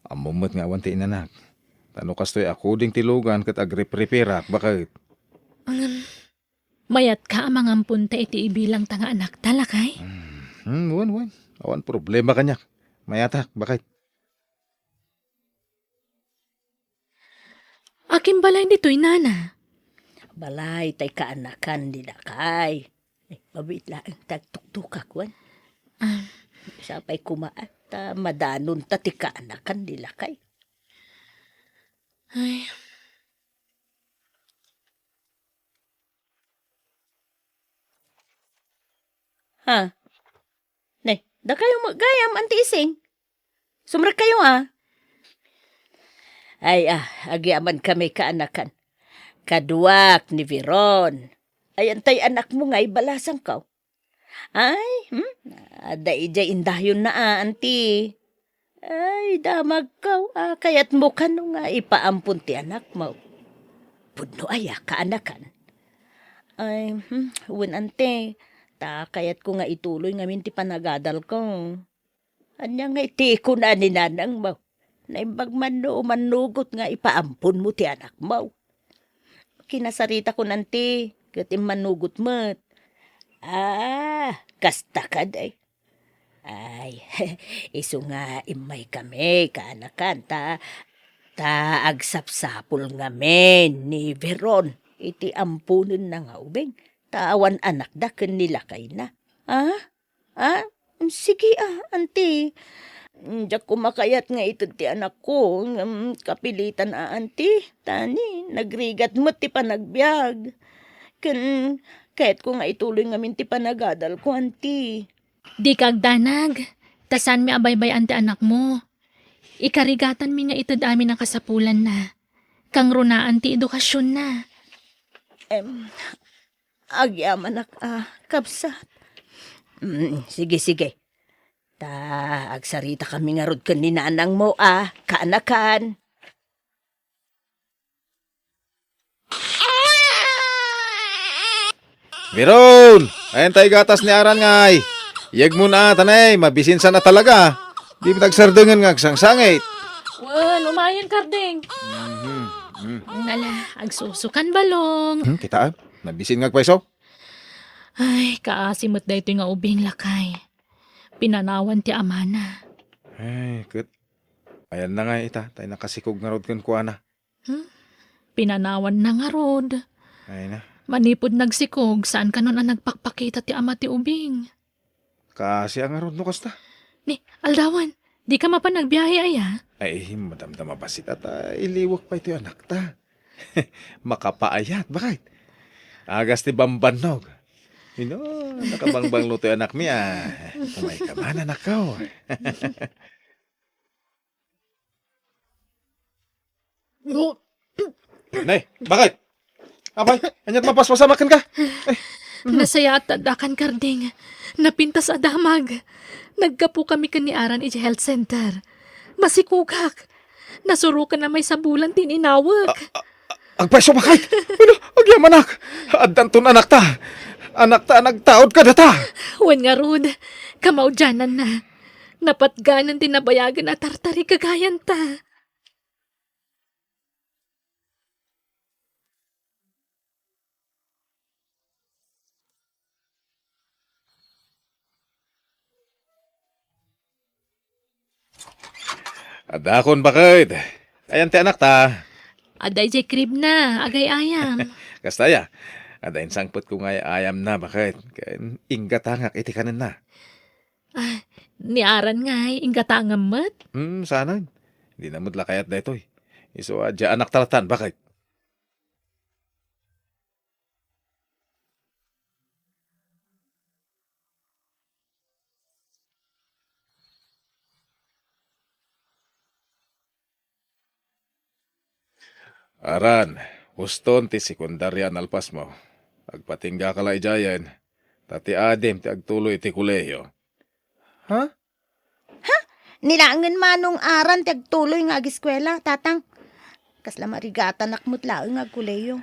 Ammom met nga awan ti inanak. Ta no kastoy a kuding ti lugan ket agriprepareak, baket. Ngem, mayatka a mangamponta iti ibilangta nga anakta, lakay? Hmm, hmm, wen, wen. Awan problema kaniak. Mayatak, baket. Akin balay ditoy, Nana? Balay tay kaanakan ni lakay. Eh, mabiit laeng ti agtuktukak, wen. Ah. Sapay koma, ah, ta madanonta ti kaanakan ni lakay. Ay. Ha? Ne, dakayo met gayam, Anti Ising. Sumrekkayo, a. Ay, a, agyamankami kaanakan. Kaduak ni Veron. Ay, antay anakmo nga ibalasangko? Ay, hmm? Adda idiay indayonna a, anti. Ay, damagko, a, kayatmo kano nga ipaampon ti anakmo? Pudno aya kaanakan? Ay, hmm, wen, anti. Ta kayatko nga ituloy ngamin ti panagadalko. Ania ngay ti kuna ni nanangmo? Naimbag man no umannugot nga ipaamponmo ti anakmo. Kinasaritakon, anti, ket immannugot met. Ah, kasta kadi. Ay, isu nga immaykami, kaanakan, ta, ta agsapsapul ngamin ni Veron iti amponenna nga ubing, ta awan anakda ken ni lakayna. Ah? Ah, sige, a, anti. Diak koma kayat nga ited ti anakko, ngem kapilitan a, Auntie. Tani, nagrigat met ti panagbiag. Ken kayatko nga ituloy ngamin ti panagadalko, Auntie. Dika agdanag, ta saanmi a baybay-an ti anakmo. Ikarigatanmi nga ited amin a kasapulanna. Kangrunaan ti edukasionna. Em, agyamanak a, kabsat. Mm, sige, sige. Ta agsaritakami ngarud ken ni nanangmo a kaanakan. Biron! Ayan tay gatas ni Aran ngay. Yegmon a, tanay, mabisinsan a talaga. Di met agsardengen nga agsangsangit. Wen, umayen, Karding. Mhm, mhm. Ala, agsusukan balong. Hmm, kitaan? Nabisin nga agpayso? Ay, kaasi met daytoy nga ubing, lakay. Pinanawan ti amana. Ay, ket ayanna nga ita, tay nakasikog ngarud kenkuana. Hmm? Pinanawanna ngarud. Ay na. Manipud nagsikog, saan kanon a nagpakpakita ti ama ti ubing? Kaasi a ngarud no kasta. Ni, aldawan, dika mapan agbiahe aya? Ay, madamdama bassit a ta iliwek pay ti anakta. Makapaayat, bakit? Agas ti bambannog. Ino, nakabangbanglo ti anakmi a. Umay ka man, anakko. Nay, bakit? Apay, ania't mapaspasamak kenka? Ay. Nasayaat ti addakan, Karding. Napintas a damag. Naggapu kami ken ni Aran idiay health center. Masikogak. Nasurokan a maysa bulan ti ininawek. A-, a-, agpayso, bakit? Ano? Agyamanak. Addanton anakta. Anakta a nagtaud kadata. Wen ngarud, kamaudiananna. Napatganan ti nabayagen a tartari gagayanta. Adakon, bakit? Ayan ti anakta. Adda idiay crib na, agay-ayam. Kasta aya? Adda insangpetko nga ay-ayamna, bakit? Ken inggatangak iti kanenna. Ah, ni Aran ngay, inggatangam met? Hmm, saanen. Dina met la kayat daytoy. Isu a, diay anakta latta, bakit? Aran, uston ti sekundaria a nalpasmo. Agpatinggaka la idiayen, ta ti adim ti agtuloy iti kolehio. Ha? Ha? Ni laengen manong Aran ti agtuloy nga agiskuela, tatang. Kasla marigatanak met laeng nga agkolehio.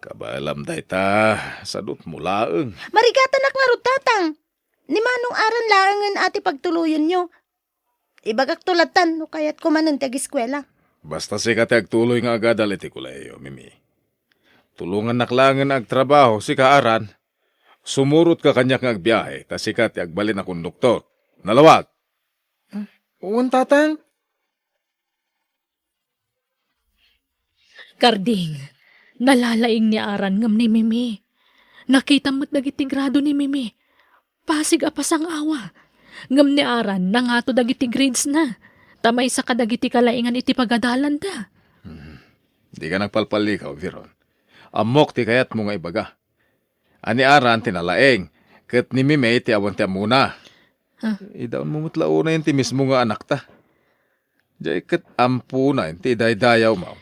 Kabaelam dayta, sadutmo laeng. Marigatanak ngarud, tatang. Ni manong Aran laengen a ti pagtuloyenyo. Ibagakto lattan no kayatko manen ti agiskuela. Basta sika ti agtuloy nga agadal iti kolehio, Mimi. Tulongannak laengen a agtrabaho, sika, Aran. Sumurotka kaniak nga agbiahe, ta sika ti agbalin a konduktor. Nalawag! Wen, tatang. Karding, nalalaing ni Aran ngem ni Mimi. Nakitam met dagiti grado ni Mimi. Pasig a pasang-awa. Ngem ni Aran, nangato dagiti gradesna. Ta maysa kadagiti kalaingan iti pagadalanda. Hmm. Dika nagpalpallikaw, Viron. Ammok ti kayatmo nga ibaga. A ni Aran ti nalaing, ket ni Mimi ti awan ti ammona. Ha? Idaonmo met la unayen ti mismo nga anakta. Diay ket amponaen ti idaydayawmo.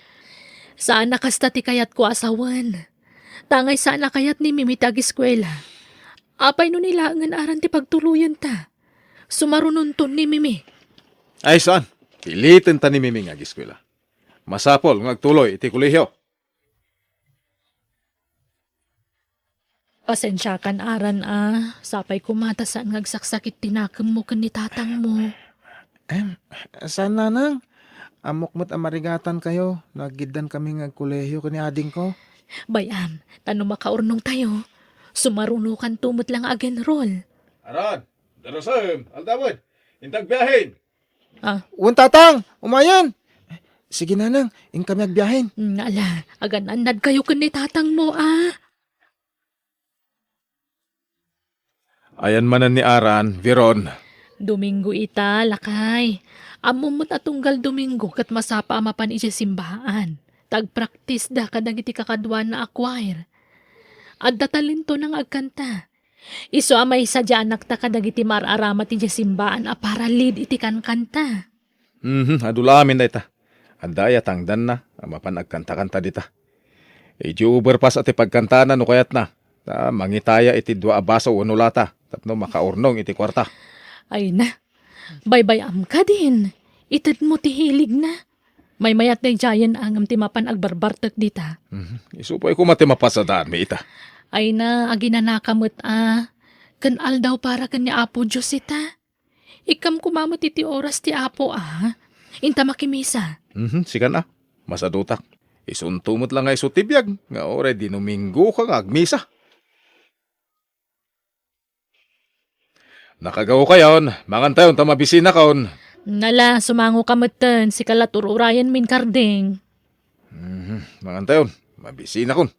Saan a kasta ti kayatko a sawen. Tangay saan a kayat ni Mimi ti agiskuela. Apay no ni laengen Aran ti pagtuloyenta? Sumarunonton ni Mimi. Ay, saan? Pilitenta ni Mimi nga agiskuela. Masapul nga agtuloy iti kolehio. Pasensiakan, Aran, a. Sapay koma ta saan nga agsaksakit ti nakemmo ken ni tatangmo. Em, saan, nanang? Ammok met a marigatankayo no aggiddankami nga agkolehio ken ni adingko. Bay-am, ta no makaurnongtayo, sumarunokanto met la nga ag-enroll. Aran, darasem, aldawen, inta agbiahen. Ah. Wen, tatang, umayen. Sige, nanang, inkami agbiahen. Mm, ala, agan-annadkayo ken ni tatangmo, a. Ayan manen ni Aran, Viron. Domingo ita, lakay. Ammom met a tunggal Domingo ket masapa a mapan idiay simbaan. Ta agpraktisda kadagiti kakaduana a choir. Adda talentona nga agkanta. Isu a maisadianakta kadagiti maar-aramat idiay simbaan a para lead iti kankanta. Mhm, adu la amin dayta. Adda aya tangdanna a mapan agkantakanta dita? Idiay overpass a ti pagkantana no kayatna. Ta mangitaya iti dua a baso wenno lata tapno makaurnong iti kuarta. Ay na, baybay-am kadin. Itedmo ti hiligna. Maymayat daydiayen a ngem ti mapan agbarbartek dita. Mhm. Isu pay koma ti mapasadaanmi ita. Ay na, aginanaka met a. Ken aldaw para ken ni Apo Dios ita. Ikkam koma met iti oras ti Apo a. Inta makimisa. Mhm, sikan a. Masadutak. Isunto met la nga isu ti biag nga uray Dinuminggoka nga agmisa. Nakagaokayon, mangantayon ta mabisinakon. Nala, sumangoka metten, sika la tur-urayenmin, Karding. Mhm, mangantayon, mabisinakon.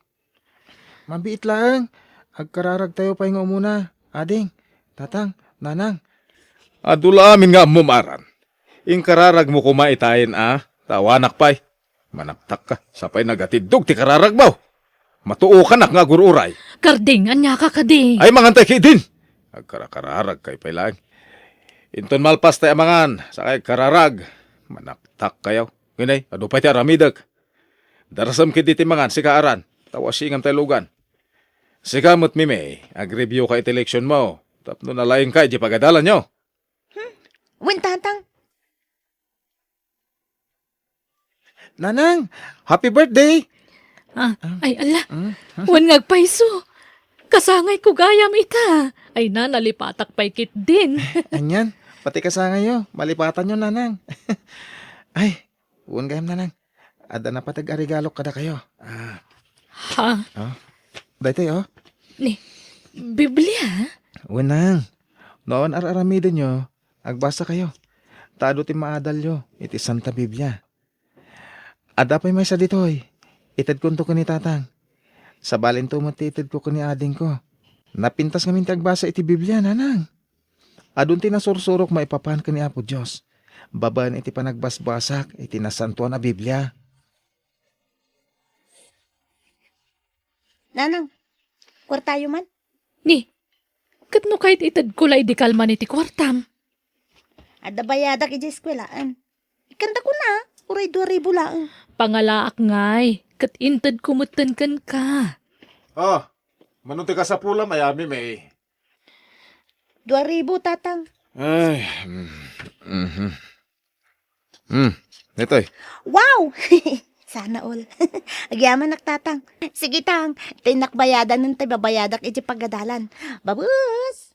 Mabiit laeng, agkararagtayo pay nga umuna, ading, tatang, nanang. Adu la amin nga ammom, Aran. Inkararagmo koma itayen a, ta awanak pay. Manaktakka, sapay nagatiddog ti kararagmo. Matuokanak nga agur-uray. Karding, aniaka kadi? Ay, mangantay ketdin. Agkarakararagkayo pay laeng. Inton malpas tay amangan, sakay agkararag. Manaktakkayo. Ngem, adu pay ti aramidek. Darasem ketdi ti mangan, sika Aran. Ta wasingam tay lugan. Sika met, Mimi, agreviewka iti leksionmo. Tapno nalaingka iti pagadalanyo. Hmm? Wen, Tatang. Nanang, happy birthday! Ah, ay, ala. Hmm? Wen nga agpayso. Kasangayko gayam ita. Ay na, nalipatak pay ketdin. Anian, pati kasangayyo, malipatanyo, Nanang. Ay, wen gayam, Nanang. Adda napateg a regalok kadakayo. Ah. Ha? Oh. Daytoy, oh. Ni, Biblia? Wen, Nang. No awan ar-aramidenyo, agbasakayo. Ta adu ti maadalyo iti Santa Biblia. Adda pay maysa ditoy. Itedkonto ken ni Tatang. Sabalinto met ti itedko ken ni adingko. Napintas ngamin ti agbasa iti Biblia, Nanang. Adun ti nasursurok maipapan ken ni Apo Dios babaen iti panagbasbasak iti Nasantoan a Biblia. Nanang, kuartayo man? Ni, ket no kayat itedko la idi kalman iti kuartam? Adda bayadak idiay eskuelaan. Ikkantako na, uray dua ribu laeng. Pangalaak ngay, ket intedko metten kenka. Ah, mano ti kasapulam, ay, Mimi? Dua ribu, Tatang. Ay, mm, mhm. Hmm, daytoy. Wow! Sana all. Agyamanak, Tatang. Sige, Tang. Tay nakbayadanen tay babayadak iti pagadalan. Babus!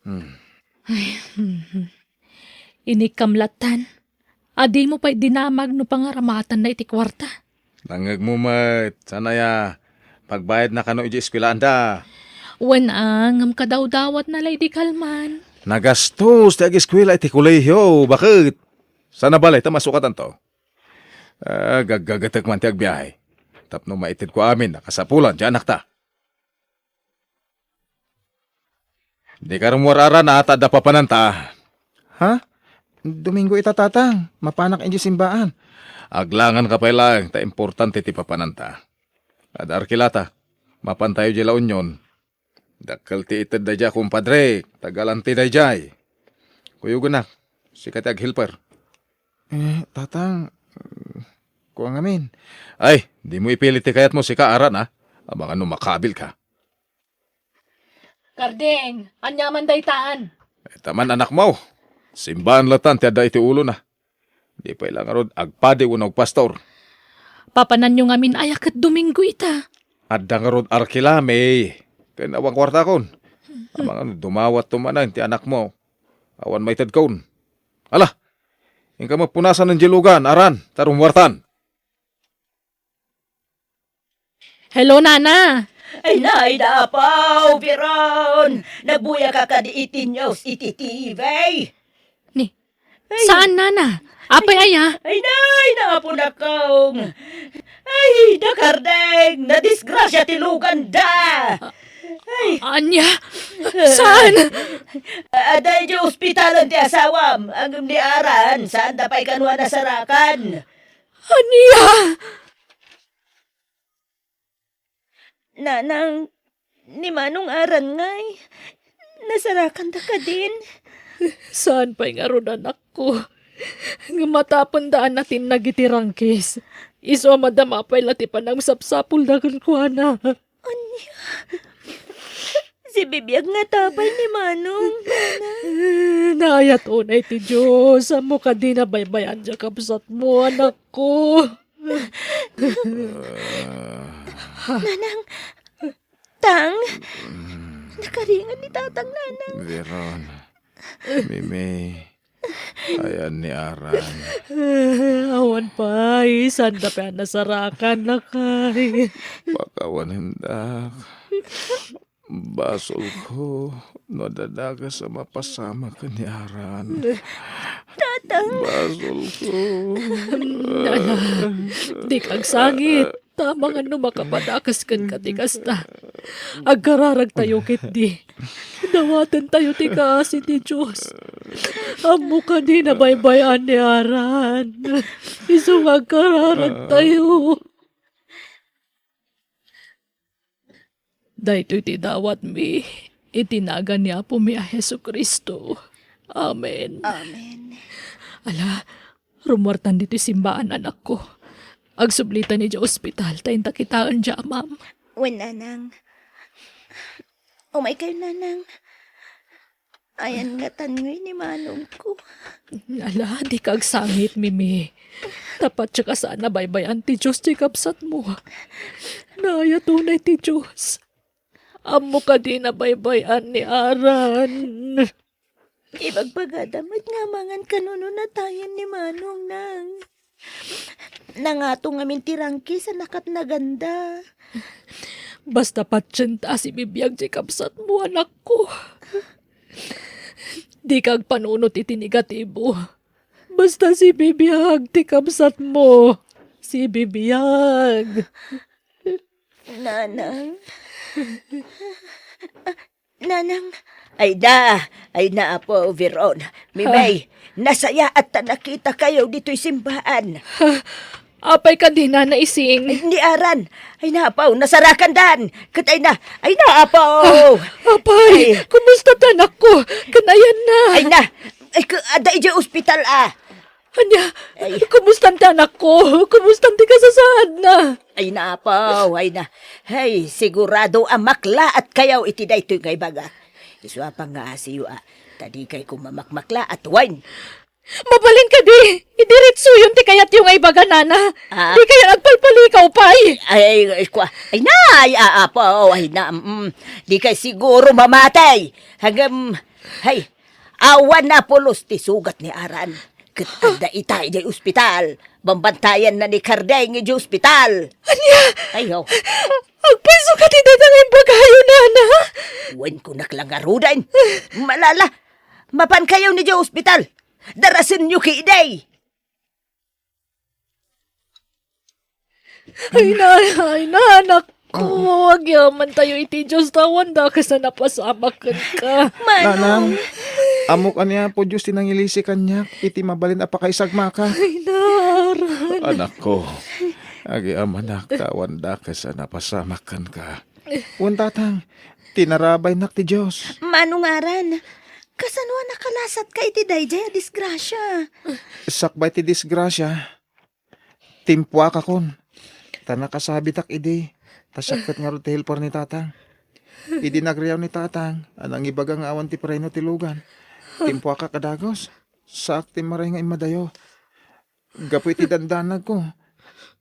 Hmm. Ay, mhm. Inikkam latan. A, dimo pay dinamag no pangaramatanna iti kuarta. Nangngegmo met, saan aya pagbayadna kano iti eskuelaanda? Wen a, ngem kadawdawatna la idi kalman. Nagastos ti ageskuela iti kolehio, baket. Saan a balay ta masukatanto? Ah, gaggagatek man ti agbiahe. Tapno maitedko amin a kasapulan ti anakta. Dika rummuar, Aran, ta adda papananta. Ha? Domingo ita, Tatang. Mapanak idiay simbaan. Aglanganka pay laeng ta importante ti papananta. Adda arkilata. Mapantayo idiay La Union. Dakkel ti ited daydiay a kumpadre. Taga-Alanti daydiay. Kuyogenak. Sika ti aghelper. Eh, Tatang, kua ngamin. Ay, dimo ipilit ti kayatmo, sika, Aran, a. Amangan no makabilka. Karding, ania man daytan? Ita man, anakmo. Simbaan latan ti adda iti ulona. Di pay la ngarud agpadi wenno agpastor. Papananyo ngamin aya ket Domingo ita? Adda ngarud arkilami. Ken awan kuartakon. Amangan no dumawatto manen ti anakmo. Awan maitedkon. Ala, inka met punasan diay lugan, Aran, ta rummuartan. Hello, Nana. Ay, nay, da, Apo, biron. Nagbuya ka kadi iti news iti T V. Ni, ay. Saan, Nana? Apay aya? Ay, nay, da, Apo, nakong. Ay, da, Kardeng, nadisgrasya ti luganda. Ay. Ania? Saan? Adda idiay ospitalen ti asawam, ngem ni Aran, saanda pay kano a nasarakan. Ania? Nanang, ni Manong Aran ngay, nasarakanda kadin? Saan pay ngarud, anakko. Ngem matapenda a natinnag iti rangkis, isu a madama pay la ti panangsapsapulda kenkuana. Ania? Si Bibiag ngata pay ni Manong, Nanang. Naayat unay ti Dios. Ammo kadi a baybay-an diay kabsatmo, anakko. Nanang, Tang, nakaringan ni Tatang, Nanang. Veron, Mimi, ayan ni Aran. Awan pay, saanda pay a nasarakan, lakay. Pakawanendak. Basolko no adda dakes a mapasamak ken ni Aran. Tatang! Basolko. Nana, dika agsangit. Ta amangan no makapadakes kenka ti kasta. Agkararagtayo ketdi. Dawatentayo ti kaasi ti Dios. Ammo kadi a baybay-an ni Aran. Isu nga agkararagtayo. Daytoy ti dawatmi iti nagan ni Apomi a Jesu-Cristo. Amen. Amen. Ala, rumuartan ditoy simbaan, anakko. Agsublitan idiay ospital ta inta kitaen diay amam. Wen, Nanang. Umaykayo, Nanang. Ayan ngatan ngay ni manongko. Ala, dika agsangit, Mimi. Ta patien a saan a baybay-an ti Dios ti kabsatmo. Naayat unay ti Dios. Ammo kadi a baybay-an ni Aran. Ibagbagada met nga amangan kano no natayen ni Manong, Nang. Nangato ngamin ti rangkis a nakatnaganda. Basta patien ta sibibiag ti kabsatmo, anakko. Dika agpanunot iti negatibo. Basta sibibiag ti kabsatmo. Sibibiag. Nanang. Nanang. Ayna, ayna, Apo Veron. Mimay, nasayaat ta nakitakayo ditoy simbaan. Ha? Apay kadi, Nana Ising? Ay, ni Aran. Ayna, Apo, nasarakandan. Ket ayna, ayna, Apo. Ah, apay, ay. Kumusta ti anakko? Ken ayanna? Ayna, ay, ke-, adda idiay ospital, a. Ania, ay. Kumusta ti anakko? Kumusta ti kasasaadna? Ayna, Apo, ayna. Hay, sigurado a maklaatkayo iti daytoy nga ibagak. Isu a pangngaasiyo, a. Ta dikay koma makmaklaat, wen. Mabalin kadi, idiretsoyon ti kayatyo nga ibaga, Nana. Ah. Dikayon agpalpalikaw pay. Ay, ay, ay, kua-, ayna, ay, a, Apo, ayna, mm, dikay siguro mamati. Ngem, hay, awan a pulos ti sugat ni Aran. Ket adda ita idiay ospital. Bambantayanna ni Kardeng idiay ospital. Ania? Ay, oh. Agpayso kadi dayta nga imbagayo, Nana? Wen, kunak la ngaruden. Malala, mapankayon idiay ospital. Darasenyo ketdi. Ayna, ayna, anakko, agyamantayo iti Dios ta awan dakes a napasamak kenka. Manong. Nanang, ammok a ni Apo Dios ti nangilisi kaniak iti mabalin a pakaisagmaka. Ayna, Aran. Anakko, agyamanak ta awan dakes a napasamak kenka. Wen, Tatang, tinarabaynak ti Dios. Manong Aran, kasano a nakalasatka iti daydiay a disgrasia? Sakbay ti disgrasia, timpuakakon, ta nakasabitak idi, ta siak ket ngarud ti helper ni Tatang. Idi nagriaw ni Tatang a nangibaga nga awan ti preno ti lugan, timpuakak a dagus. Saak ti maray nga immadayo. Gapu iti dandanagko,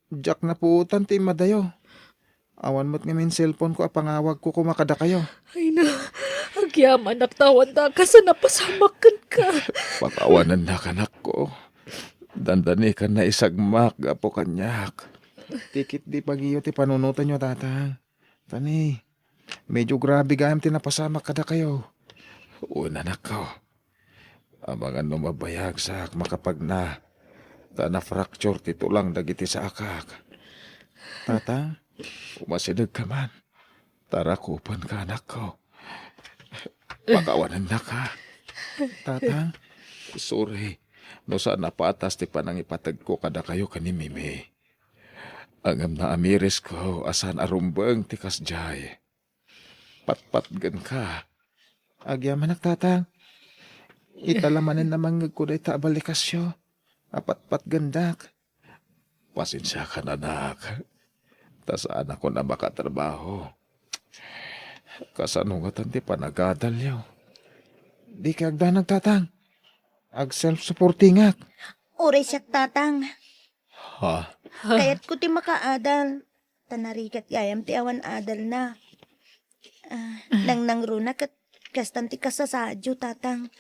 diak napuotan ti immadayo. Awan met ngamin cellphone-ko a pangawagko koma kadakayo. Ayna, agyamanak ta awan dakes a napasamak kenka. Pakawanennak, anakko. Dandanikan nga isagmak gapu kaniak. Ti ketdi pagiyo ti panunotenyo, Tatang. Ta ni, medio grabe gayam ti napasamak kadakayo. Wen, anakko. Amangan no mabayagsak makapagna, ta na-fracture ti tulang dagiti saakak. Tatang, umasidegka man. Ta rakupenka, anakko. Pakawanennak, a. Tatang, sorry no saan a patas ti panangipategko kadakayo ken ni Mimi. Ngem naamirisko a saan a rumbeng ti kasdiay. Patpatgenka. Agyamanak, Tatang. Ita la manen a mangngegko dayta a balikasyo a patpatgendak. Pasensiakan, anak. Ta saanakon a makatrabaho. Kasano ngatan ti panagadalyo? Dika agdanag, Tatang. Ag-self-supportingak. Uray siak, Tatang. Ha? Kayatko ti makaadal. Ta narigat gayam ti awan adalna. Ah, nangnangruna ket kastan ti kasasaadyo, Tatang.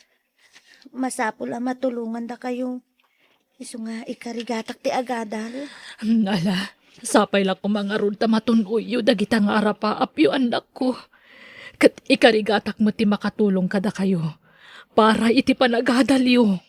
Masapul a matulongandakayo. Isu nga ikarigatak ti agadal. Ala, sapay la koma ngarud ta matun-oyyo dagita nga arapaapyo, annakko. Ket ikarigatak met ti makatulong kadakayo para iti panagadalyo.